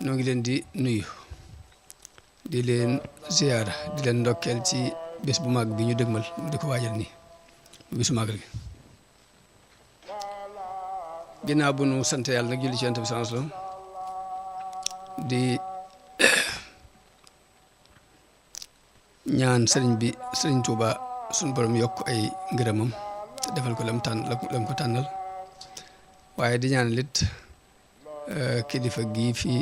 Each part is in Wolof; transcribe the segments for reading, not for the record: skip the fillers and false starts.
noo ngi leen di nuyu di leen ziyaara di leen ndokkeel ci bés bu mag bi ñu dëgmal di ko waajal nii bésu màggal gi ginnaaw bu nu sant yàlla nag julli ci Yonent bi sallallahu alayhi wasallam di ñaan sëriñ Tuuba suñu borom yokk ay ngërëmam te defal ko lam ko tànnal waaye di ñaan lit kilifa gii fi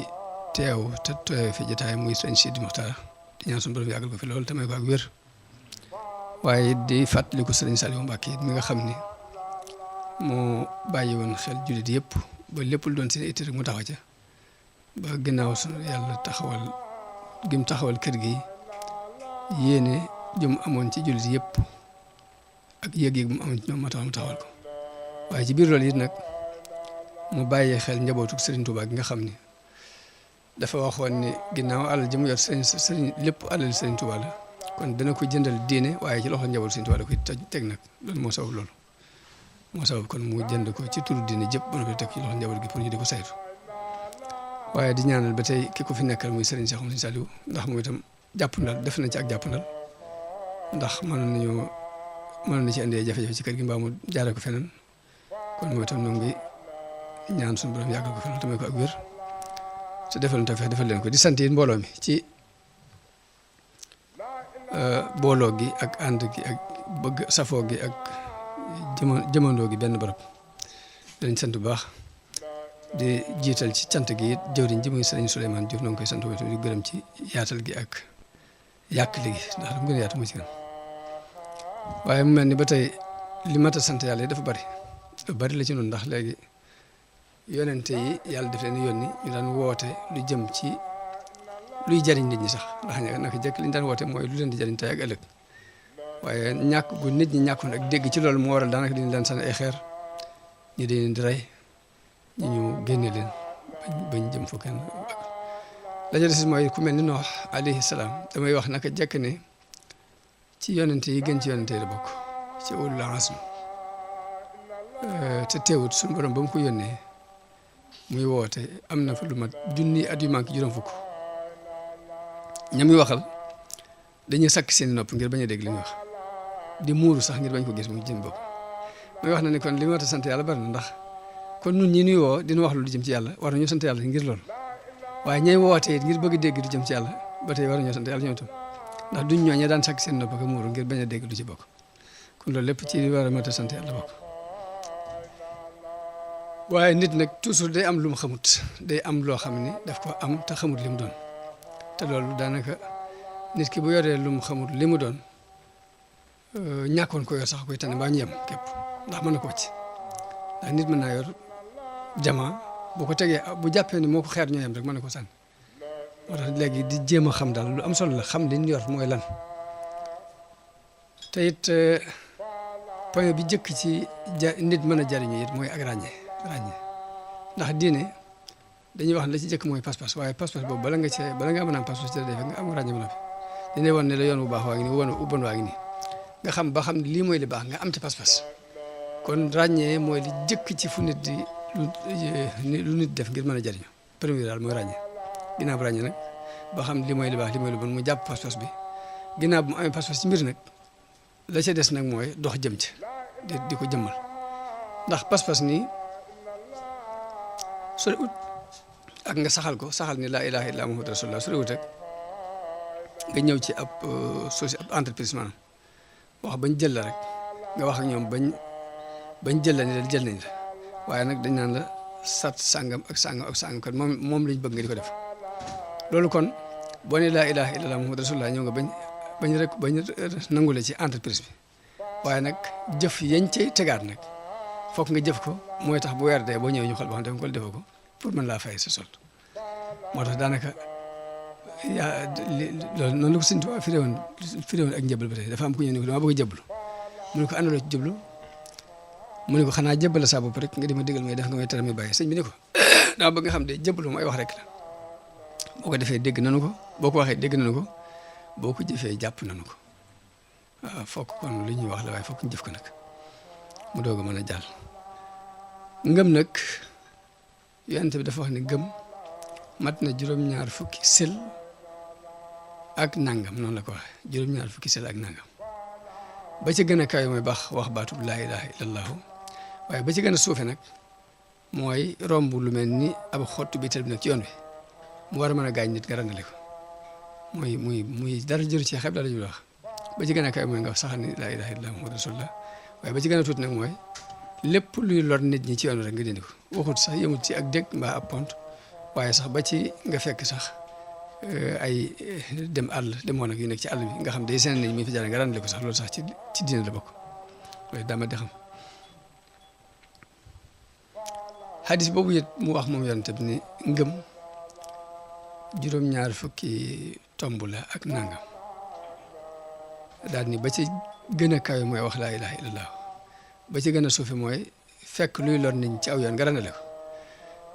teew te teew fi jotaay muy sëriñ Sidi Muxtaar di ñaan suñu borom yàggal ko fi loolu tamay ko ak wér waaye di fàttaliku sëriñ Saliou Mbacke mi nga xam ni moo bàyyi woon xel jullit yëpp ba lépp lu doon seen itti rek mu taxaw ca ba ginnaaw suñu yàlla taxawal kër gi yéene jëm amoon ci jullit yëpp ak yëg-yëg mu amoon ci ñoom moo tax mu taxawal ko waaye ci biir loolu it nag mu bàyyee xel njabootu Serigne Touba gi nga xam ni dafa waxoon ni ginnaaw alal ji mu yor Serigne lépp alal Serigne Touba la kon dana ko jëndal diine waaye ci loxo njabootu Serigne Touba la koy teg nag loolu moo sabab loolu moo sabab kon mu jënd ko ci turu diine jëpp ba noppi teg ci loxo njaboot gi pour ñu di ko saytu waaye di ñaanal ba tey ki ko fi nekkal muy Serigne Cheikh Saliou ndax moom itam jàppandal def na ci ak jàppandal ndax mënoon na ci indi jafe-jafe ci kër gi mbaa mu jaaree ko feneen kon moom itam ñoo ngi ñaan suñu borom yàggal ko fi loolu tamit ko ak wér te defal leen ko di sant yi mbooloo mi ci booloo gi ak ànd gi ak bëgg safoo gi ak jëmandoo gi benn barab dañ sant bu baax di jiital ci cant gi it jëwriñ ji muy sëriñ Souleymane Diouf noo ngi koy sant moom itam di gërëm ci yaatal gi ak yàq ligi ndax lu mu gën a yaatu mu ci gën waaye mu mel ni ba tey li mat a sant yàlla yi dafa bari la ci noonu ndax léegi yonente yi yàlla def leen yónni ñu daan woote lu jëm ci luy jariñ nit ñi sax ndax naka jëkk li ñu daan woote mooy lu leen di jariñ tey ak ëllëg waaye ñàkk gu nit ñi ñàkkoon ak dégg ci loolu moo waral daanaka dañu daan sànni ay xeer ñi dañ leen di rey ñu génne leen bañ jëm fu kenn la ca des mooy ku mel ni Noox alayhi salaam damay wax naka jekk ne ci yonente yi gën ci yonente yi la bokk ci ulul azm te teewut suñu borom ba mu ko yónnee muy woote am na fa lu mat junni at yu manqué juróom fukk ña muy waxal dañuy sakk seen nopp ngir bañ a dégg li muy wax di muuru sax ngir bañ ko gis mu jëm bopp muy wax na ne kon li ma war a sant yàlla bari na ndax kon nun ñi nuy woo dina wax lu jëm ci yàlla war nañu sant yàlla ngir loolu waaye ñay woote it ngir bëgg dégg du jëm ci yàlla ba tey war nañoo sant yàlla ñoom tam ndax duñ ñooñee daan sakk seen nopp ak muuru ngir bañ a dégg du ci bokk kon loolu lépp ci war a mat a sant yàlla bokk waaye nit nag toujours day am lu mu xamut day am loo xam ni daf ko am te xamut li mu doon te loolu daanaka nit ki bu yoree lu mu xamut li mu doon ñàkkoon ko yor sax koy tane mbaa ñu yem képp ndax mën na ko wàcc ndax nit mën naa yor jama bu ko tegee bu jàppee ni moo ko xeer ñoo yem rek mën na ko sànni moo tax léegi di jéem a xam daal lu am solo la xam li ñu yor mooy lan te it point bi jëkk ci nit mën a jariñu it mooy ak ràññee ndax diine dañuy wax ne la ci jëkk mooy pas-pas waaye pas-pas boobu bala nga mën a am pas-pas ci la def nga am ràññee ba noppi dina woon ne la yoon bu baax waa ngi nii woon bu bon waa ngi nii nga xam ba xam ne lii mooy li baax nga am ci pas-pas kon ràññee mooy li jëkk ci fu nit di lu nit def ngir mën a jariñu premier daal mooy ràññee ginnaaw bu ràññee nag ba xam li mooy li baax li mooy li bon mu jàpp pas-pas bi ginnaaw bu mu amee pas-pas ci mbir nag la ca des nag mooy dox jëm ci di ko jëmmal ndax pas-pas nii sori ut ak nga saxal ni laa ilaha illa muhammadu rasulullah sori ut rek nga ñëw ci ab entreprise maanaam wax bañ jël la rek nga wax ak ñoom bañ jël la ni la jël nañ la waaye nag dañ naan la sat sàngam ak sàngam ak sàngam kat moom lañ bëgg nga di ko def loolu kon boo ne laa ilaha illa muhammadu rasulullah ñëw nga bañ nangule ci entreprise bi waaye nag jëf yañ cay tegaat nag foog nga jëf ko mooy tax bu weer dee boo ñëwee ñu xool ba xam def ko defoo ko pour mën laa fay sa solde moo tax daanaka loolu noonu la ko Sëñ Tuubaa firéwoon ak njëbbal ba tey dafa am ku ñëw ni ko dama bëgg a jëbblu mu ne ko àndaloo ci jëbblu mu ne ko xanaa jëbbal sa bopp rek nga di ma digal may def nga may tere may bàyyi sëñ bi ne ko dama bëgg nga xam de jëbblu mooy wax rek la boo ko defee dégg nanu ko boo ko waxee dégg nanu ko boo ko jëfee jàpp nanu ko waaw fokk kon lu ñuy wax la waaye fokk ñu jëf ko nag mu doog a mën a jàll ngëm nag yonent bi dafa wax ne gëm mat na juróom-ñaar fukki sel ak nangam noonu la ko waxee juróom-ñaar fukki sel ak nangam ba ci gën a kawe mooy wax baatu laa ilaha illallahu waaye ba ci gën a suufe nag mooy romb lu mel ni ab xottu bi tëdd nag ci yoon wi mu war a mën a gaañ nit nga randale ko muy dara jëru ci xeeb dara jëru wax ba ci gën a kawe mooy nga saxal ni laa ilaha illallah muhammadu rasulullah waaye ba ci gën a tuuti nag mooy lépp luy lor nit ñi ci yoon rek nga dindi ko waxut sax yemut ci ak dégg mbaa ab pont waaye sax ba ci nga fekk sax ay dem àll demoon ak yu nekk ci àll bi nga xam day seen nit mi fi jaar nga randale ko sax loolu sax ci diine la bokk loolu dama di xam hadis boobu it mu wax moom yonent bi ni ngëm juróom-ñaar fukki tomb la ak nangam daal ni ba ci gën a kawe mooy wax laa ilaha illallah ba ci gën a suufi mooy fekk luy lor nit ñi ci aw yoon nga randale ko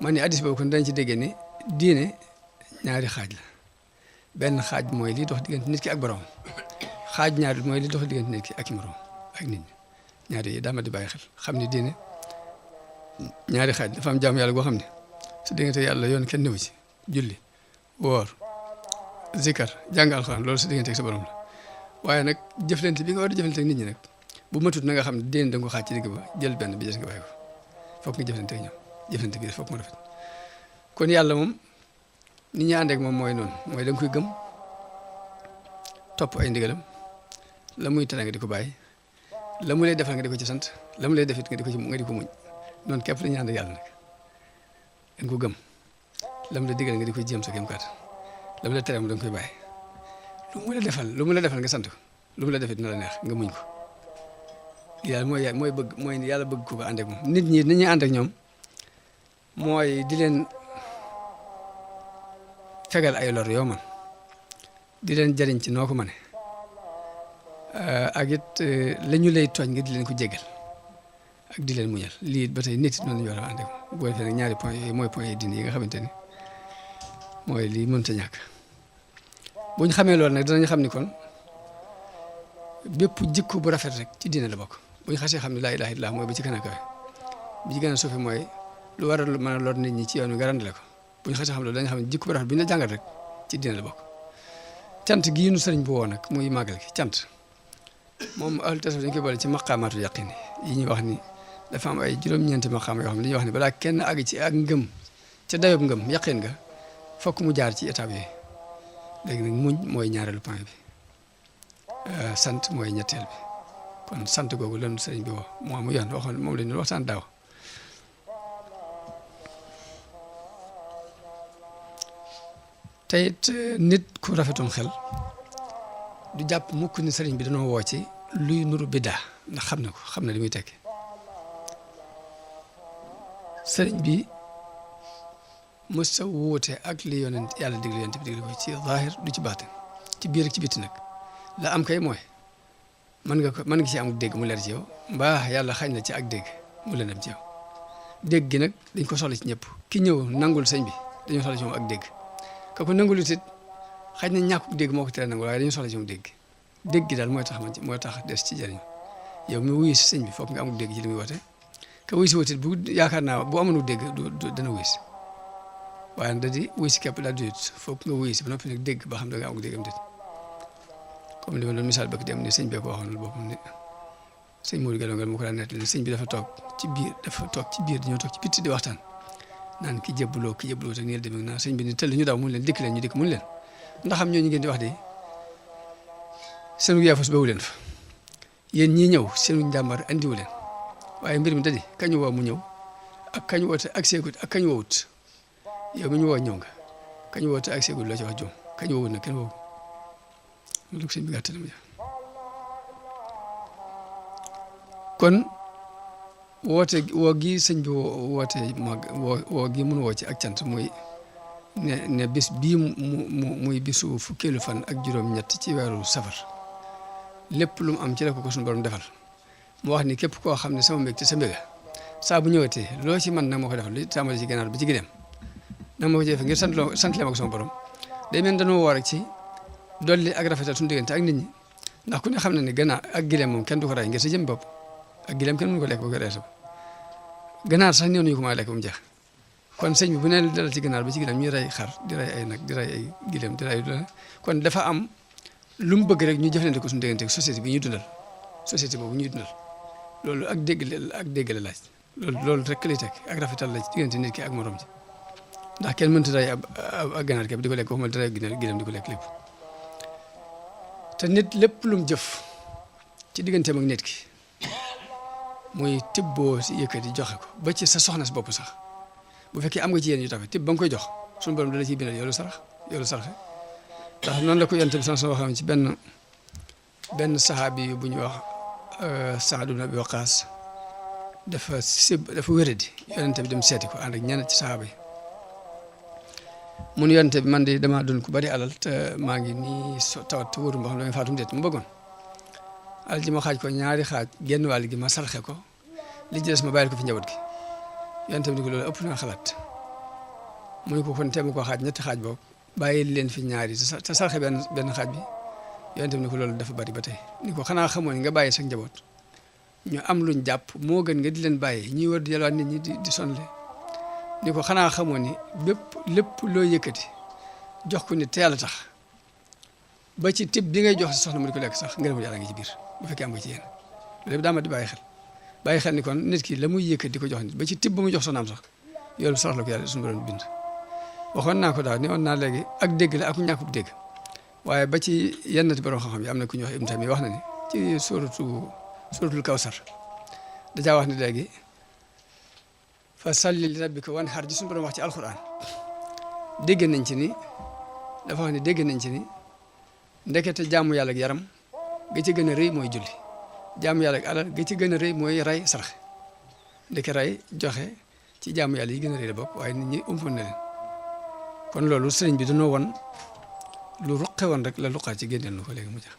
man ni hadis boobu kon dañ ci déggee ni diine ñaari xaaj la benn xaaj mooy li dox diggante nit ki ak borom xaaj ñaari mooy li dox diggante nit ki ak i morom ak nit ñi ñaari yi dama di bàyyi xel xam ni diine ñaari xaaj dafa am jaamu yàlla goo xam ne su diggante yàlla yoon kenn newu ci julli woor zikar jàng alxuraan loolu su diggante ak sa borom la waaye nag jëflante bi nga war a jëflante ak nit ñi nag bu matut na nga xam ne diine da nga ko xaaj ci digg ba jël benn bi des nga bàyyi ko foog nga jëflante ak ñoom jëflante bi foog mu rafet kon yàlla moom ni ñu ànd ak moom mooy noonu mooy da nga koy gëm topp ay ndigalam la muy tere nga di ko bàyyi la mu lay defal nga di ko ci sant la mu lay defit nga di ko muñ noonu képp la ñu ànd ak yàlla nag da nga ko gëm la mu la digal nga di koy jéem sa kéem kàttan la mu la tere mu da nga koy bàyyi lu mu la defal nga sant ko lu mu la defit na la neex nga muñ ko yàlla mooy bëgg mooy yàlla bëgg ko ba ànd ak moom nit ñi ni ñuy ànd ak ñoom mooy di leen fegal ay lor yoo man di leen jëriñ ci noo ko mane ak it la ñu lay tooñ nga di leen ko jégal ak di leen muñal lii ba tey nit noonu la ñu war a ànd ak moom boo defee nag ñaari point yooyu mooy point yi diine yi nga xamante ni mooy lii mënta ñàkk bu ñu xamee loolu nag danañ xam ni kon bépp jikko bu rafet rek ci diine la bokk bu ñu xasee xam ne laa ilaaha illallaah mooy bi ci gën a kawe bi ci gën a suufe mooy lu war a mën a lor nit ñi ci yoon wi nga randale ko bu ñu xasee xam loolu dañu xam ne jikko bu rafet bi ñu la jàngal rek ci diine la bokk cant gii nu sëriñ bu woo nag muy màggal gi cant moom ahlu tasawuf dañu koy boole ci maqaamaatu yaqin yi ñuy wax ni dafa am ay juróom-ñeenti maqaama yoo xam ne dañuy wax ni balaa kenn àgg ci ak ngëm ca dayob ngëm yaqin nga fokk mu jaar ci étape yooyu léegi nag muñ mooy ñaareelu point bi sant mooy ñetteel bi kon sant googu lan sëriñ bi woo mu yoon waxoon moom la ñu waxtaan daaw te it nit ku rafetoon xel du jàpp mukk ni sëriñ bi dañoo woo ci luy nuru biddaa ndax xam na li muy tekki sëriñ bi mës sa wuute ak li yonent yàlla digle yonent bi digle ko ci zaahir du ci baatin ci biir ak ci bitti nag la am kay mooy mën nga ci am dégg mu leer ci yow mbaa yàlla xañ na ci ak dégg mu leen am ci yow dégg gi nag dañ ko soxla ci ñëpp ki ñëw nangul sëñ bi dañoo soxla ci moom ak dégg ka ko nangul it xañ na ñàkk dégg moo ko tere nangul waaye dañoo soxla ci moom dégg gi daal mooy tax des ci jëriñ yow mi wuyu si sëñ bi foog nga amul dégg ci li muy woote ka wuyu si wutit bu yaakaar naa bu amoon dégg dana wuyu si waaye da di wuyu si képp daal di foog nga wuyu si ba noppi nag dégg ba xam da nga amul dégg am déet comme li ma doon misaal bëgg dem ni sëñ bee ko waxoon boppam ni sëñ Mourou Galongal mu ko daan nettali sëñ bi dafa toog ci biir dañoo toog ci bitti di waxtaan naan ki jébbaloo te nii la demee naan sëñ bi ni tëll ñu daw mun leen dikk leen ñu dikk mun leen ndax xam ñooñu ngeen di wax de seen yaafus bawu leen fa yéen ñii ñëw seen njàmbar andiwu leen waaye mbir mi da di kañu woo mu ñëw ak kañu woote ak seegut ak kañu woowut yow mi ñu woo ñëw nga kañu woote ak seegut loo ci wax juum kañu woowut nag kenn woowu loolu sëñ bi gàttal ma kon woote woo gi sëñ bi woote woo gi mun woo ci ak cant muy ne bis bii muy bisu fukkeelu fan ak juróom-ñett ci weeru safar lépp lu mu am ci la ko suñu borom defal mu wax ni képp koo xam ne sama mbég te sa mbéga saa bu ñëwatee loo ci man nag moo ko defal li tàmbali ci gànnaar bi ci gideem nag moo ko jëfe ngir sant lee ma ko sama borom day mel dañoo woo rek ci dolli ak rafetal suñu diggante ak nit ñi ndax ku ne xam na ne gànnaar ak gileem moom kenn du ko rey ngir sa jëm bopp ak gileem kenn mënu ko lekk ba ko reesa gànnaar sax néew nañu ko maa lekk ba mu jeex kon sëñ bi bu ne dalal ci ginaar ba ci ginnaaw ñuy rey xar di rey ay nag di rey ay gileem di rey kon dafa am lu mu bëgg rek ñu jëflante ko suñu diggante ak société bi ñuy dundal société boobu ñuy dundal loolu ak dégg la laaj loolu rek lay teg ak rafetal la ci diggante nit ki ak morom ji ndax kenn mënta rey ab ginaar képp di ko lekk waxuma di rey gileem di ko lekk lépp te nit lépp lu mu jëf ci digganteem ak nit ki muy tibboo si yëkkati joxe ko ba ci sa soxna si bopp sax bu fekkee am nga ci yéen yu tafe tibb ba nga koy jox suñu borom dala ciy bindal yoolu saraxe ndax noonu la ko yonent bi sallallahu alayhi wasallam ci benn saxaabi bu ñuy wax Saad ibn Abi Waqaas dafa wéradi yonent bi dem seeti ko ànd ak ñenn ci saxaaba yi mun yonent bi man de damaa doon ku bari alal te maa ngi nii tawat te wóorum boo xam ne damay faatum déet mu bëggoon alal ji ma xaaj ko ñaari xaaj genn wàll gi ma salxe ko li ci des ma bàyyil ko fi njaboot gi yonent bi ni ko loolu ëpp naa xalaat mu ne ko kon teemu koo xaaj ñetti xaaj boobu bàyyi leen fi ñaari te salxe benn xaaj bi yonent bi ni ko loolu dafa bari ba tey ni ko xanaa xamoon nga bàyyi sa njaboot ñu am luñ jàpp moo gën nga di leen bàyyi ñuy war di yalwaat nit ñi di sonle ni ko xanaa xamoon ni lépp loo yëkkati jox ko ni teel a tax ba ci tib bi ngay jox si soxna mu di ko lekk sax ngërëmu yàlla ngi ci biir bu fekkee am nga ci yéen loolu yëpp daa ma di bàyyi xel ni kon nit ki la muy yëkkati di ko jox nit ba ci tib ba muy jox soxnaam sax yoolu sarax la ko yàlla suñu borom bind waxoon naa ko daaw ni woon naa léegi ak dégg la ak ñàkkub dégg waaye ba ci yennati borom xam-xam yi am na ku ñuy wax Ibn Taymiya wax na ni ci suratul Kawsar dajaa wax ni léegi fa salli li rabbika wanhar ji suñu borom wax ci alquran dégg nañ ci ni dafa wax ni dégg nañ ci ni ndekete jaamu yàlla ak yaram ga ci gën a rëy mooy julli jaamu yàlla ak alal ga ci gën a rëy mooy rey sarax ndeke rey joxe ci jaamu yàlla yi gën a rëy la bokk waaye nit ñi umpoon na leen kon loolu sëriñ bi dañoo won lu ruqe woon rek la luqaat ci génneel na ko léegi mu jax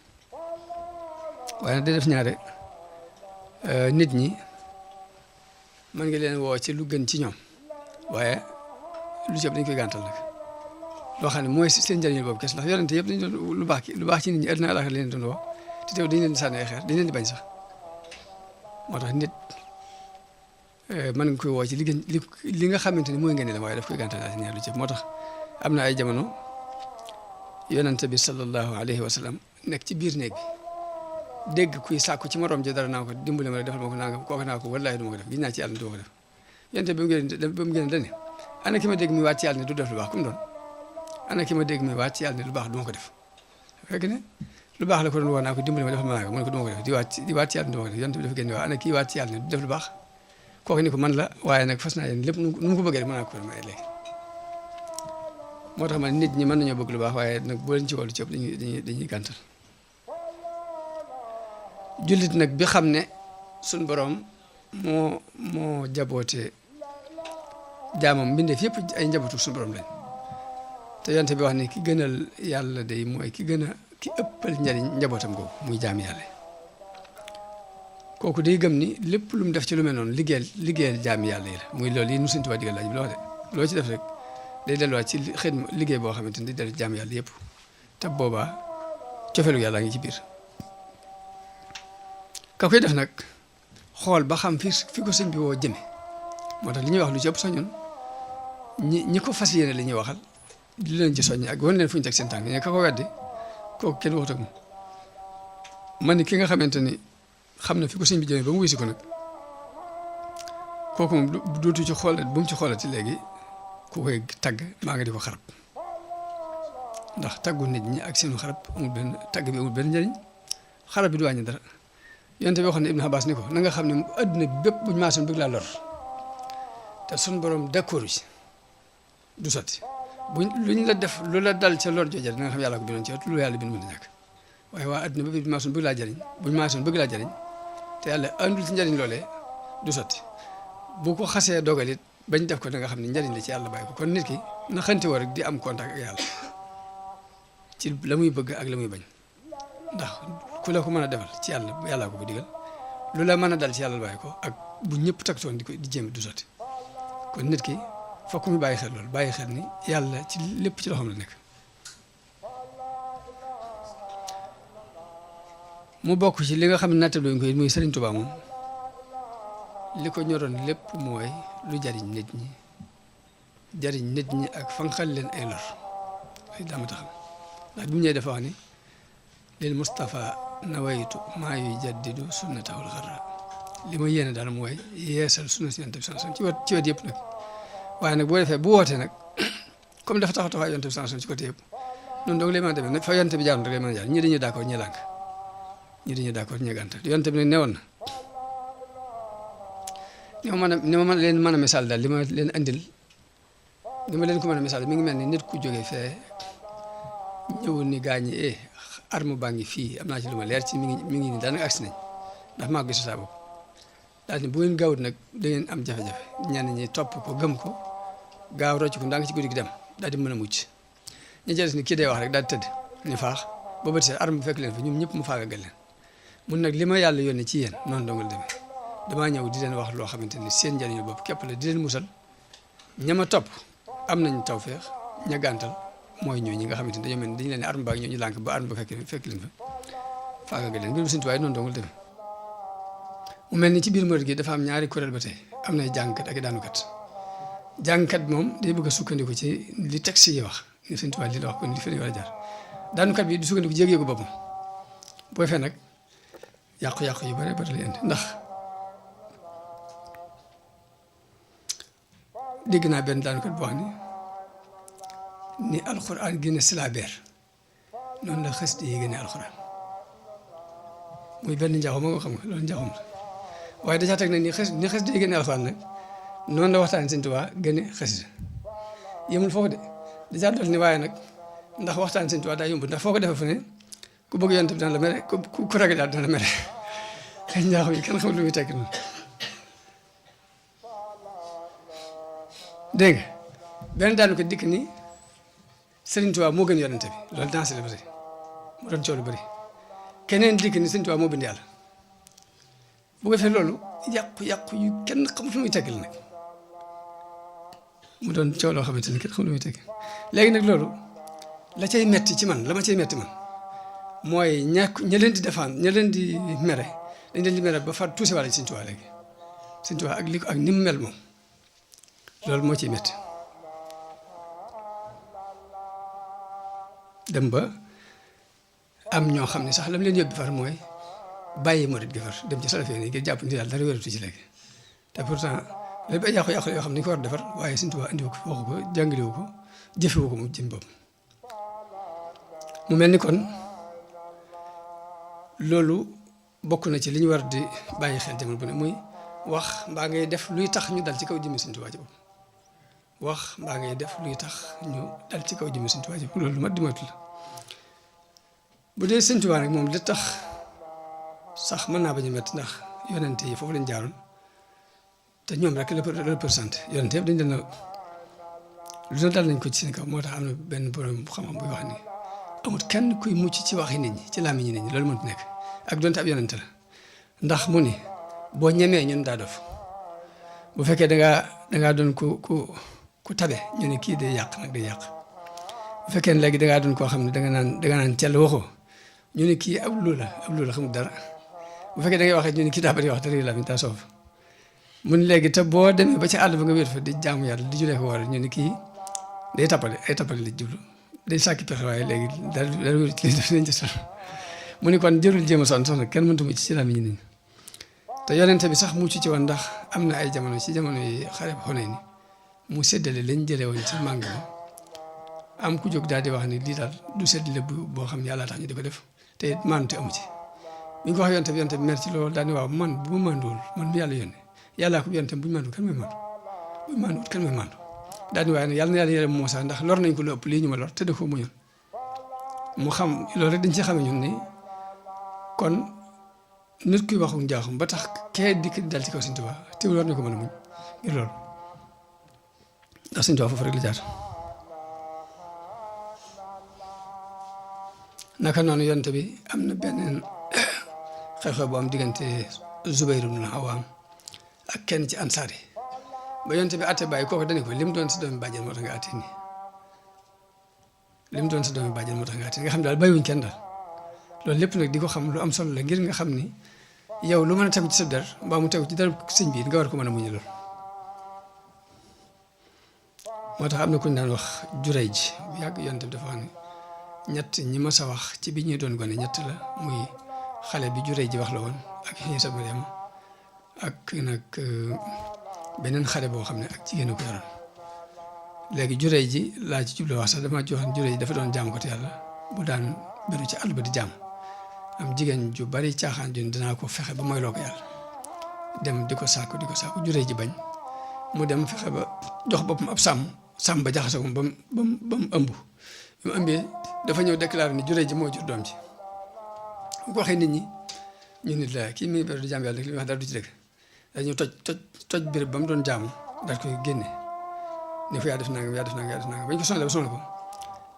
waaye nag da def ñaare nit ñi mën nga leen woo ci lu gën ci ñoom waaye lu ci ëpp dañ koy gàntal nag loo xam ne mooy seen njëriñ boobu kes ndax yonente yëpp dañ doon lu baax ci nit ñi àddina àllaaxira leen doon woo te teew dañ leen di sànni ay xeer dañ leen di bañ sax moo tax nit mën nga koy woo ci li nga xamante ni mooy ngeen la waaye daf koy gàntal ci ñaar lu ci ëpp moo tax am na ay jamono yonente bi sallallahu alayhi wa sallam nekk ci biir néeg bi dégg kuy sàkku ci morom ji dara naa ko dimbale ma rek defal ma ko nangam kooku naa ko wallaahi du ma ko def gis naa ci yàlla du ma ko def yonente bi mu génn dane ana ki ma dégg mi waat ci yàlla ne du def lu baax comme doon ana ki ma dégg mi waat ci yàlla ne lu baax du ma ko def fekk ne lu baax la ko doon woo naa ko dimbale ma defal ma nangam mu ne ko du ma ko def di waat ci yàlla du ma ko def yonente bi dafa génn waa ana kii waat ci yàlla ne du def lu baax kooku ni ko man la waaye nag fas naa yéen lépp nu mu ko bëggee rek mën naa ko may léegi moo tax man nit ñi mën nañoo bëgg lu baax waaye nag boo leen ci wàllu ceeb dañuy gàntal jullit nag bi xam ne suñ borom moo jaboote jaamam mbindeef yëpp ay njabootu suñu borom lañ te yonte bi wax ne ki gënal yàlla day mooy ki ëppal njariñ njabootam googu muy jaam yàlla kooku day gëm ni lépp lu mu def ci lu mel noonu liggéeyal jaami yàlla yi la muy loolu yi nu Sëñ Tuubaa digal laaj bi loo de loo ci def rek day delluwaat ci xidma liggéey boo xamante ni day dellu jaam yàlla yëpp te boobaa cofeelu yàlla ngi ci biir ka koy def nag xool ba xam fi ko sëñ bi woo jëme moo tax li ñuy wax lu ci ëpp soññoon ñi ko fas yéene li ñuy waxal di leen ci soññi ak wan leen fu ñu teg seen tànk ñe ka ko weddi kooku kenn waxut ak moom man ni ki nga xamante ni xam na fi ko sëñ bi jëmee ba mu wisi ko nag kooku moom dootu ci xoolat bu mu ci xoolati léegi ku koy tagg maa nga di ko xarab ndax taggu nit ñi ak seenu xarab amul benn tagg bi amul benn njëriñ xarab bi du wàññi dara yonte bi waxoon ne Ibn Abbas ni ko na nga xam ne adduna bi bépp buñu maasoon bëgg laa lor te suñ borom d'accord ci du sotti luñ la def lu la dal ca lor jooja na nga xam yàlla ko bindoon ci lu yàlla bind mën a ñàkk waaye waa adduna bi buñu maasoon bëgg laa jëriñ buñu maasoon bëgg laa jëriñ te yàlla andul ci njëriñ loolee du sotti bu ko xasee dogalit bañ def ko da nga xam ne njëriñ la ci yàlla bàyyi ko kon nit ki na xanti war rek di am contact ak yàlla ci la muy bëgg ak la muy bañ ndax ku la ko mën a defal ci yàlla ko digal lu la mën a dal ci yàlla bàyyi ko ak bu ñëpp taktoon di jéem du sotti kon nit ki fokk mu bàyyi xel loolu bàyyi xel ni yàlla ci lépp ci loxoom la nekk mu bokk ci li nga xam ne nattable ñu ko it muy Serigne Touba moom li ko ñoroon lépp mooy lu jariñ nit ñi jariñ nit ñi ak fanqal leen ay lor ay dama taxam ndax bi mu ñëwee dafa wax ni lil Mustafa nawaytu maa yujaddidu sunnatahul xarra li ma yéene daal mooy yeesal sunna si yonent bi sallallahu alayhi wasallam ci wet yëpp nag waaye nag boo defee bu wootee nag comme dafa taxaw taxawaay yonent bi sallallahu alayhi wasallam ci côté yëpp noonu donc lay mën a demee nag fa yonent bi jaaroon rek lay mën a jaar ñii dañuy d'accord ñii lànk ñii dañuy d'accord ñii gàntal yonent bi nag newoon na ni ma mën leen mën a misaal daal li ma leen andil li ma leen ko mën a misaal mi ngi mel ni nit ku jógee fee ñëw ni gaañi arme baa ngi fii am naa ci lu ma leer ci mi ngi ni daanaka agsi nañ ndax maa ko gis saa bopp daal ni bu ngeen gaawut nag da ngeen am jafe-jafe ñenn ñi topp ko gëm ko gaaw rocc ko ndànk ci guddi gi dem daal di mën a mucc ñi ci des ni kii day wax rek daal di tëdd ni faax ba bët set arme bu fekk leen fa ñoom ñëpp mu faagagal leen mun nag li ma yàlla yónnee ci yéen noonu dongal demee damaa ñëw di leen wax loo xamante ni seen njëriñu bopp képp la di leen musal ñama topp am nañ tawfeex ña gàntal mooy ñooñu ñi nga xamante ni dañoo mel ni dañu leen ne arme baa ñoo ñu lànk ba arme ba fekk leen fa faagagal leen mbirum Sëñ Tuubaa noonu dongal demee mu mel ni ci biir murid gi dafa am ñaari kuréel ba tey am nay jàngkat ak i daanukat jàngkat moom day bëgg a sukkandiku ci li texte yi wax ni Sëñ Tuubaa li la wax kon li fi war a jaar daanukat bi du sukkandiku ci yëg-yëgu boppam boo fee nag yàqu-yàqu yu bare bari lay indi ndax dégg naa benn daanukat bu wax ni alxuraan génne silabeer noonu la xës di génne alxuraan muy benn njaaxum ma nga xam nga loolu njaaxum la waaye dèjà teg na ni xës di génne alxuraan nag noonu la waxtaan Sëñ Tuubaa génne xasida yemul foofu de dèjà dol ni waaye nag ndax waxtaan Sëñ Tuubaa daa yomb ndax foo ko defee fu ne ku bëgg yonent bi dana la mere ku ragal daal dana la mere xëy njaaxum yi kenn xamul lu muy tekki noonu dégg nga benn daanu ko dikk ni Sëriñ Tuubaa moo gën yonent bi loolu dansé la ba tey mu doon coow lu bëri keneen dikk ni Sëñ Tuubaa moo bind yàlla bu ko defee loolu yàqu yu kenn xamul lu muy teggil nag mu doon coow loo xamante ni kenn xamul lu muy teggil léegi nag loolu la cay metti ci man la ma cay metti man mooy ña leen di défendre ña leen di mere dañ leen di mere ba far tuusi wàlla ci Sëñ Tuubaa léegi Sëñ Tuubaa ak li ko ak ni mu mel moom loolu moo ciy metti dem ba am ñoo xam ne sax lam leen yóbbi far mooy bàyyi murit gi far dem ci salafee ni ngir jàpp ni daal dara wératu ci léegi te pourtant lépp ay yàqu-yàqu yoo xam ne ñu ko war a defar waaye Sëñ Tuubaa indiwu ko waxu ko jàngalewu ko jëfewu ko mu jëm bopp mu mel ni kon loolu bokk na ci li ñu war di bàyyi xel jamono bu ne muy wax mbaa ngay def luy tax ñu dal ci kaw jëmmi Sëñ Tuubaa ci bopp wax mbaa ngay def luy tax ñu dal ci kaw jëmmi Sëñ Tuubaa ci bopp loolu lu mat di moytu la bu dee Sëñ Tuubaa nag moom li tax sax mën naa bañ a métti ndax yonente yi foofu lañ jaaroon te ñoom rek la représenté yonente yëpp dañ leen a lu na dal nañ ko ci seen kaw moo tax am na benn borom xam-xam buy wax ni amut kenn kuy mucc ci waxi nit ñi ci làmmiñi nit ñi loolu mënut nekk ak donte ab yonente la ndax mu ni boo ñemee ñun daa dof bu fekkee dangaa doon ku tabe ñu ne kii day yàq nag day yàq bu fekkee ne léegi dangaa doon koo xam ne danga naan cell waxoo ñu ne kii ab lu la xamul dara bu fekkee da ngay waxee ñu ne kii daa bari wax te réew la mi daa soof mun léegi te boo demee ba ci àll ba nga wér fa di jaamu yàlla di julee ko war ñu ne kii day tappale ay tappale la jublu day sàkki pexe waaye léegi dara wér ci li def nañ ci sol mu ni kon jërul jéem a sonn sax nag kenn mëntu mucc ci la mi ñu niñ te yonente bi sax mucc ci woon ndax am na ay jamono ci jamono yi xare bu xonee ni mu séddale lañ jëlee woon ci màng ma am ku jóg daal di wax ni lii daal du séddale boo xam ne yàlla tax ñu di ko def te maanute amu ci bi ñu ko wax yonente bi mer ci loolu daal di waaw man bu ma manduwul man mi yàlla yónnee yàllaa ko yonente bu ñu mandu kan mooy mandu bu ñu manduwul kan mooy mandu daal di waaye ne yàlla na yàlla yërëm Muusaa ndax lor nañ ko lu ëpp lii ñu ma lor te da koo muñoon mu xam loolu rek dañ ci xamee ñun ni kon nit kuy waxu njaaxum ba tax kee dikk dal ci kaw Sëñ Tuubaa teewul war na ko mën a muñ ngir loolu ndax Sëñ Tuubaa foofu rek la jaar naka noonu yonte bi am na beneen xew-xew bu am diggante Zubayr ibn Awaam ak kenn ci ansaar yi ba yonte bi atte bàyyi kooku dane ko lim doon si doomi bàjjen moo tax nga atte nii lim doon si doomi bàjjen moo tax nga atte nga xam daal bàyyiwuñ kenn daal loolu lépp nag di ko xam lu am solo la ngir nga xam ni yow lu mën a tegu ci sa der mbaa mu tegu ci der sëñ bi nga war ko mën a muñu lool moo tax am na ku ñu daan wax juray ji bu yàgg yonent bi dafa wax ne ñett ñi ma sa wax ci bi ñuy doon gone ñett la muy xale bi juray ji wax la woon ak Iisa Maryam ak nag beneen xale boo xam ne ak jigéen ko yoroon léegi juray ji laa ci jublu wax sax dama joxoon juray ji dafa doon jaam ko te yàlla bu daan beru ci àll ba di jaam am jigéen ju bari caaxaan jun dinaa ko fexe ba moyloo ko yàlla dem di ko sàkku juray ji bañ mu dem fexe ba jox boppam ab sàmm ba jaxase ko ba mu ëmb bi mu ëmbee dafa ñëw déclaré ni juray ji moo jur doom ji bu ko waxee nit ñi ñu nit la kii mi ngi beru di jaam yàlla li muy wax dara du ci dëgg dañu toj béréb ba mu doon jaamu daal koy génne ni ko yaa def nangam bañ ko sonal ko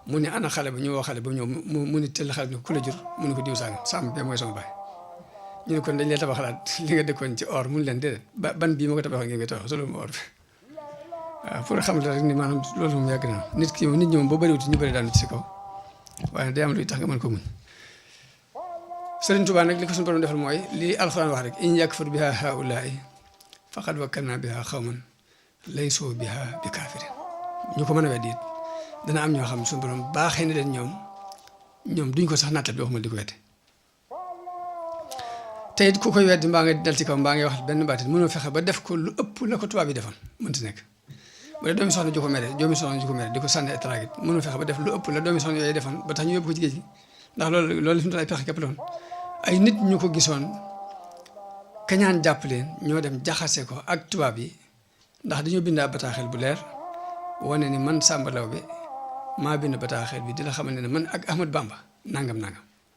mu ne ana xale ba ñu woo xale ba ñëw mu ni teel xale bi ne ku la jur mu ne ko diw sàng sàmm bee mooy sama baay ñu ne kon dañ leen tabaxalaat li nga dëkkoon ci or mun leen déedéet ban bii ma ko tabaxal ngeen koy tabax solo mu or bi waaw pour xam la rek ni maanaam loolu moom yàgg na nit ñi moom boo bëriwut ñu bëri daanu ci si kaw waaye day am luy tax nga mën ko muñ Sëriñ Tuubaa nag li ko suñu borom defal mooy lii alxuraan wax rek in yakfur biha haulaai faqad wakkalna biha xawman laysoo biha bi kaafirin ñu ko mën a weddi it dana am ñoo xam suñu borom baaxee na leen ñoom duñ ko sax nattal bi waxuma di ko weddi te it ku koy weddi mbaa nga dal ci kaw mbaa ngay wax benn baatit mënoo fexe ba def ko lu ëpp la ko tubaab yi defoon mënti nekk bu dee doomi soxna ju ko mere di ko sànni tragit mënoo fexe ba def lu ëpp la doomi soxna yooyu defoon ba tax ñu yóbbu ko ci géej gi ndax loolu fi mu toll ay pexe képp la woon ay nit ñu ko gisoon kañaan jàpp leen ñoo dem jaxase ko ak tubaab yi ndax dañoo bind ab bataaxel bu leer wane ni man Samba Laobé maa bind bataaxel bi di la xamal ne man ak Ahmad Bamba nangam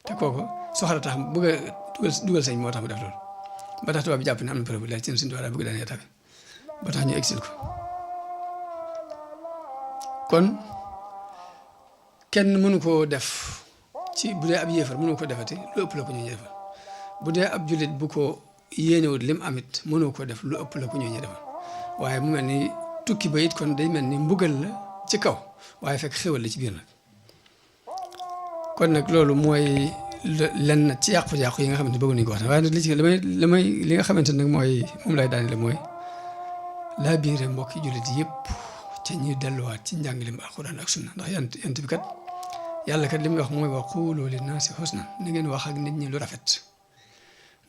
te kooku soxla tax bëgg a dugal sëñ moo tax mu def loolu ba tax tubaab bi jàpp ne am na preuve bu leer ci suñu tubaab bëgg daan état ba tax ñu exil ko kon kenn mënu koo def ci bu dee ab yéefar mënu ko defati lu ëpp la ko ñu defal bu dee ab jullit bu ko yéenewut lim amit mënoo ko def lu ëpp la ko ñu defal waaye mu mel ni tukki ba it kon day mel ni mbugal la ci kaw waaye fekk xéwal la ci biir nag kon nag loolu mooy lenn ci yàqu-yàqu yi nga xamante ne bëgg nañu ko wax waaye nag li nga xamante nag mooy moom lay daanele mooy laa biire mbokki jullit yëpp ci ñuy delluwaat ci njàngalem alxuraan ak sunna ndax yant bi kat yàlla kat li muy wax mooy wa quulu linnaasi husnan na ngeen wax ak nit ñi lu rafet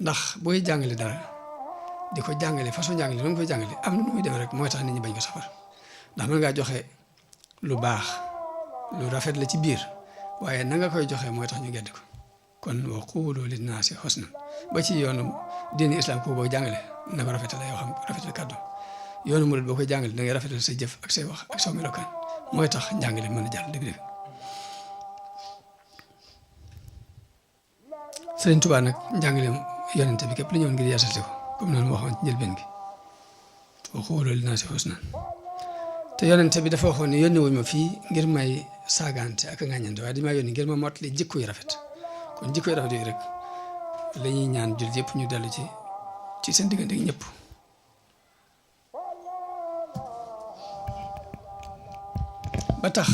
ndax booy jàngale dara di ko jàngale façon jàngale na nga koy jàngale am na nu muy demee rek mooy tax nit ñi bañ ko safar ndax mën ngaa joxe lu baax lu rafet la ci biir waaye na nga koy joxe mooy tax ñu gedd ko kon wa quulu linnaasi husnan ba ci yoonu diini islam ko boo jàngale na ko rafetal yoo xam rafetal kàddu yoonu murid boo koy jàngale da ngay rafetal say jëf ak say wax ak saw melokaan mooy tax njàngale mën a jàll dëgg-dëgg Sëriñ Tuubaa nag njàngaleem yonente bi képp la ñëwoon ngir yeesal ko comme noonu waxoon ci njëlbeen gi wa quulu linnaasi husnan te yonente bi dafa waxoon ne yónni wuñ ma fii ngir may saagante ak ŋàññante waaye dañ maa yónni ngir ma mottali jikko yu rafet kon jikko yu rafet yooyu rek la ñuy ñaan jul yëpp ñu dellu ci seen diggante ak ñëpp ba tax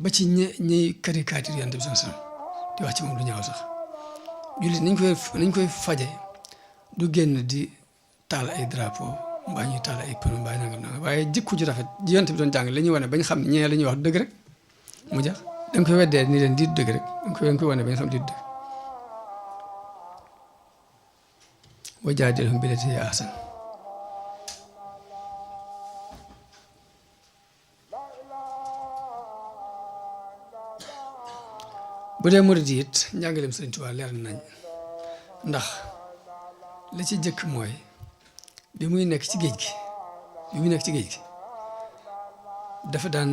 ba ci ñiy caricature yonente bi sallallahu alayhi wasallam di wax ci moom lu ñaaw sax jullit nañ koy faje du génn di taal ay drapeau mbaa ñuy taal ay pneu mbaa nangam waaye jikko ju rafet ji yonent bi doon jàng la ñuy wane bañ xam ne ñee la ñuy wax dëgg rek mu jax da nga koy weddee ni leen di dëgg rek da nga koy wane bañ xam di dëgg wa jaadilhum billatii hiya ahsan bu dee murid yi it njàngaleem Sëriñ Tuubaa leer nañ ndax la ci jëkk mooy bi muy nekk ci géej gi dafa daan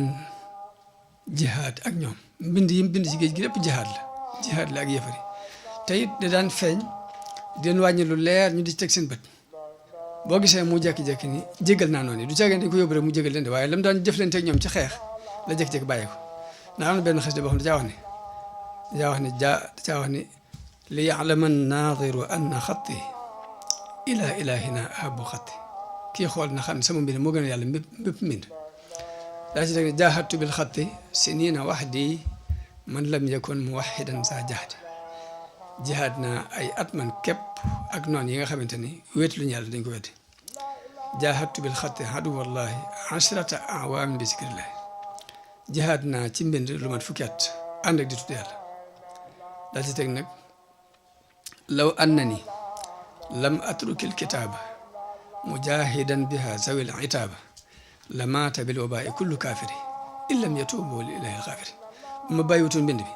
jihaad ak ñoom mbind yi mu bind ci géej gi lépp jihaad la ak yëfari te it da daan feeñ di leen wàññi lu leer ñu di teg seen bët boo gisee mu jékki-jékki ni jégal naa noonu du caagin dañ ko yóbbu rek mu jégal leen de waaye lam daan jëflante ak ñoom ci xeex la jékki-jékki bàyyi ko ndax am na benn xas de boo xam ne dacaa wax ni li ya'lama an-naadiru anna xatti ila ilahina ahabu xatti kii xool na xam ne sama mbind moo gën a yàlla bépp mbind daa ci teg ne jaahadtu bil xatti sinina waxdi man lam yakun muwaxidan sa jahdi jihaad naa ay at man képp ak noonu yi nga xamante ni wéetu lu ñu yàlla dañ ko weddi jaahadtu bil xatti aduwallahi ashrata awaamin bi zikrillahi jihaad naa ci mbind lu mat fukki at ànd ak di tudd yàlla daal ci teg nag law annani lam atrukil kitaaba mujahidan biha zawil itaaba la maata bil wabaa'i kullu kaafiri illam yatuubu lillahi alxaafiri bu ma bàyyiwutoon mbind bi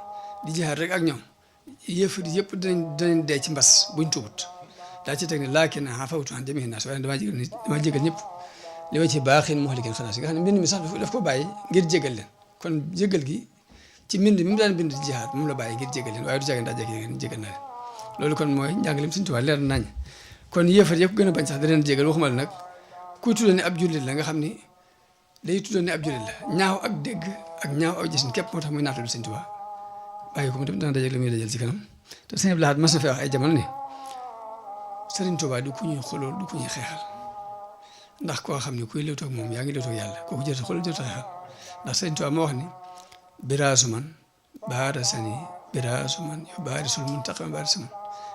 di jihaad rek ak ñoom yëfër yëpp danañ dee ci mbas buñ tuubut daa ci teg ne laakin afawtu an jamii'i naas waaye damaa jégal ñëpp li ma ci baaxin muhlikin xalaas nga xam ne mbind mi sax daf ko bàyyi ngir jégal leen kon jégal gi ci mbind mi mu daan bind di jihaad moom la bàyyi ngir jégal leen waaye du jàggan daa jégal na leen loolu kon mooy njàngaleem Sëriñ Tuubaa leer nañ kon yëfër yëpp gën a bañ sax da leen jégal waxuma la nag kuy tuddee ne ab jullit la nga xam ni day tuddee ne ab jullit la ñaaw ak dégg ak ñaaw ak gisin képp moo tax muy naatalu Sëriñ Tuubaa bàyyi ko mu dem dana dajal la muy dajal ci kanam te Sëriñ Abdul Ahad mas na fee wax ay jamono ne Sëriñ Tuubaa du ku ñuy xolool du ku ñuy xeexal ndax koo xam ne kuy lewtoog moom yaa ngi lewtoog yàlla kooku jërte xoolal jërte xeexal ndax Sëriñ Tuubaa moo wax ni biraasu man baara sani biraasu man yu baari sul mun taqama baari saman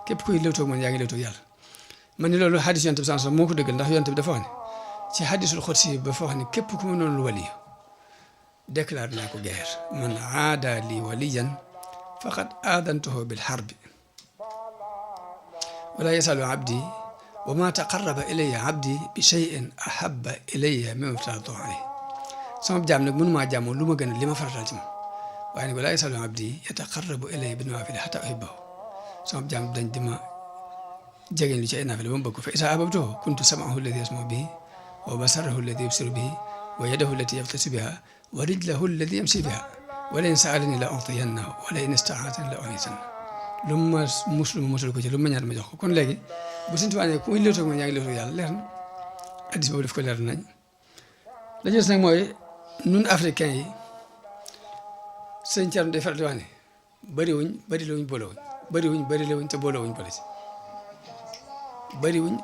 képp kuy lewtoog man yaa ngi lewtoog yàlla man ni loolu xadis yonte bi sans moo ko dëggal ndax yonte bi dafa wax ne ci xadisul xudsi ba fa wax ne képp ku ma noonu lu wali déclaré naa ko guerre man aada li waliyan faqad aadantuhu bil harbi wala yasalu abdi wa ma taqarraba ilayya abdi bi shay'in ahabba ilayya mimma aftaratu alayhi sama jaam nag mënumaa jaamoo lu ma gën a li ma farataal ci moom waaye nag wala yasalu abdi yataqarrabu ilayya bin nawaafil hatta uhibbahu sama jaam dañ di ma jegeñ lu ci ay naafile ba mu bëgg ko fa izaa ahbabtuhu kuntu sam'ahu alladi yasma'u bihi wa basarahu alladi yubsiru bihi wa yadahu allati yabtashu biha wa rijlahu allati yamshi biha wa la in sa'alani la u'tiyannahu wa la in ista'aazani la u'iizannahu lu ma musal ko ci lu ma ñaan ma jox ko kon léegi bu Sëriñ Tuubaa ne ku muy lewtoog ma yaa ngi lewtoog yàlla leer na addis boobu def ko leer nañ la jës nag mooy nun africain yi sëñ Thierno day faral di wax ne bëriwuñ boolewuñ bëriwuñ te boolewuñ boole ci bëriwuñ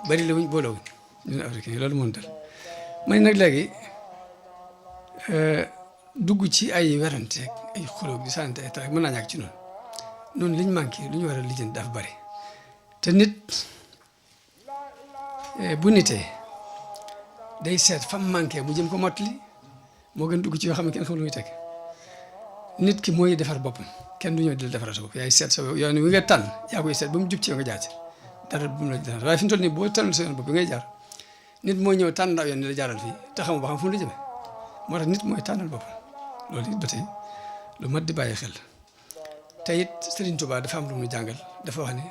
boolewuñ ñun africain yi loolu moom dal man nag léegi dugg ci ay werante ay xulóog di sante ay tax mën naa ñàkk ci noonu liñ manqué lu ñu war a lijjanti dafa bari te nit bu nitee day seet fam manqué mu jëm ko mottali moo gën dugg ci yoo xam ne kenn xamul lu muy teg nit ki mooy defar boppam kenn du ñëw di la defaral sa bopp yaay seet sa yoon wi nga tànn yaa koy seet ba mu jub ci yow nga jaar ci dara bu mu la dara waaye fi mu toll nii boo tànnul sa yoon bopp bi ngay jaar nit mooy ñëw tànn ndaw yoon ni la jaaral fii te xamu ba xam fu mu la jëmee moo tax nit mooy tànnal boppam loolu it ba tey lu mat di bàyyi xel te it Sëriñ Tuubaa dafa am lu mu jàngal dafa wax ne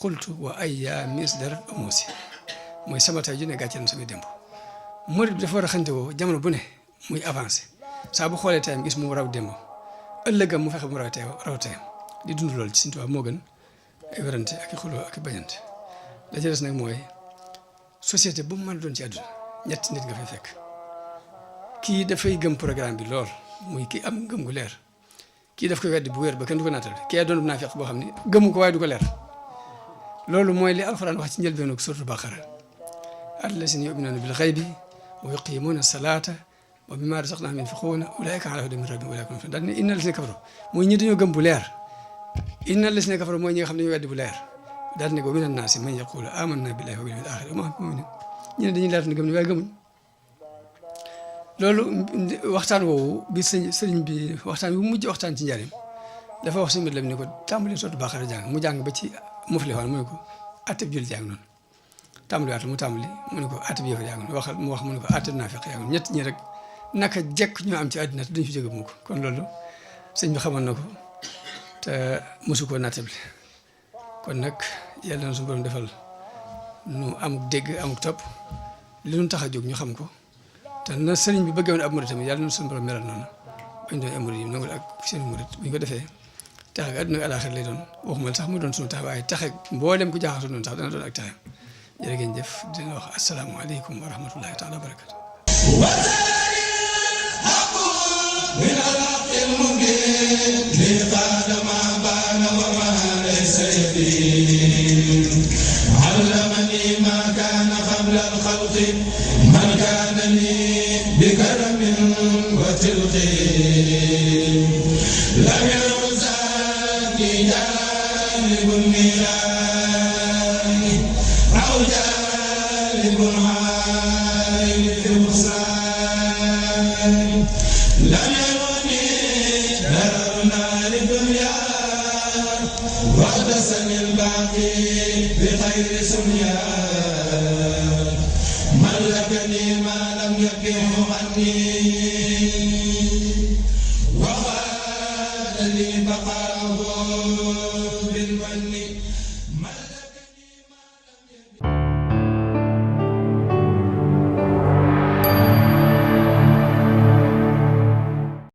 qultu wa ayya misdar amusi mooy sama tay ju ne gàcceel na samay démb murid bi dafa war a xante woo jamono bu ne muy avancé saa bu xoolee tayam gis mu raw démb ëllëgam mu fexe mu raw tayam di dund loolu ci Sëriñ Tuubaa moo gën ay werante ak i xuloo ak i bañante la ci des nag mooy société bu mu mën a doon ci àdduna ñetti nit nga fay fekk kii dafay gëm programme bi lool muy kii am gëm gu leer kii daf koy weddi bu wér ba kenn du ko naatal kii doon naafiq boo xam ne gëmu ko waaye du ko leer loolu mooy li alxuraan wax ci njëlbeenu suuratu Baqara allazina yu'minuuna bil ghaybi wa yuqiimuuna salaata wa mimmaa razaqnaahum yunfiquuna ulaa'ika alaa hudan min rabbihim wa ulaa'ika humul muflihuun daal ne inna lazina kafaru mooy ñi dañoo gëm bu leer inna lazina kafaru mooy ñi nga xam ne dañoo weddi bu leer daal ne ko mina naasi man yaquulu aamannaa billaahi wa bil yawmil aaxiri wa maa hum bimu'miniin ñu ne dañuy leer ne gëm ne waaye gëmuñ loolu waxtaan woowu bi sëriñ bi waxtaan bi mujj waxtaan ci njariñ dafa wax si mbir la ni ko tàmbali suuratu Baqara jàng mu jàng ba ci muflihuun mu ne ko atteb jullit jàng noonu tàmbali mu ne ko atteb yëfa jàng noonu mu wax mu ne ko atteb naafiq jàng noonu ñett ñi rek naka jekk ñoo am ci àddina te duñ fi jóge mu ko kon loolu sëñ bi xamoon na ko te mosu koo nattable kon nag yàlla na suñu borom defal nu amuk dégg amuk topp li nu tax a jóg ñu xam ko te na sëriñ bi bëggoon ab murid tamit yàlla na suñu borom melal noonu bañ doon ay murid yi nangul ak seen murid bu ñu ko defee taxe ga àdduna àllaaxira lay doon waxuma sax mu doon suñu tax waaye taxe mboolem ku jaaxasu noonu sax dana doon ak taxe jërë ngeen jëf dina wax asalaamaaleykum wa rahmatullahi taala wa barakatu علمني ما كان قبل الخلق من كان لي بكرم وتلقي لم يرزقني جانب النيران أو جانب واغتسل الباقي بخير سنيا ملكني ما لم يكن عني وقال لي بقاه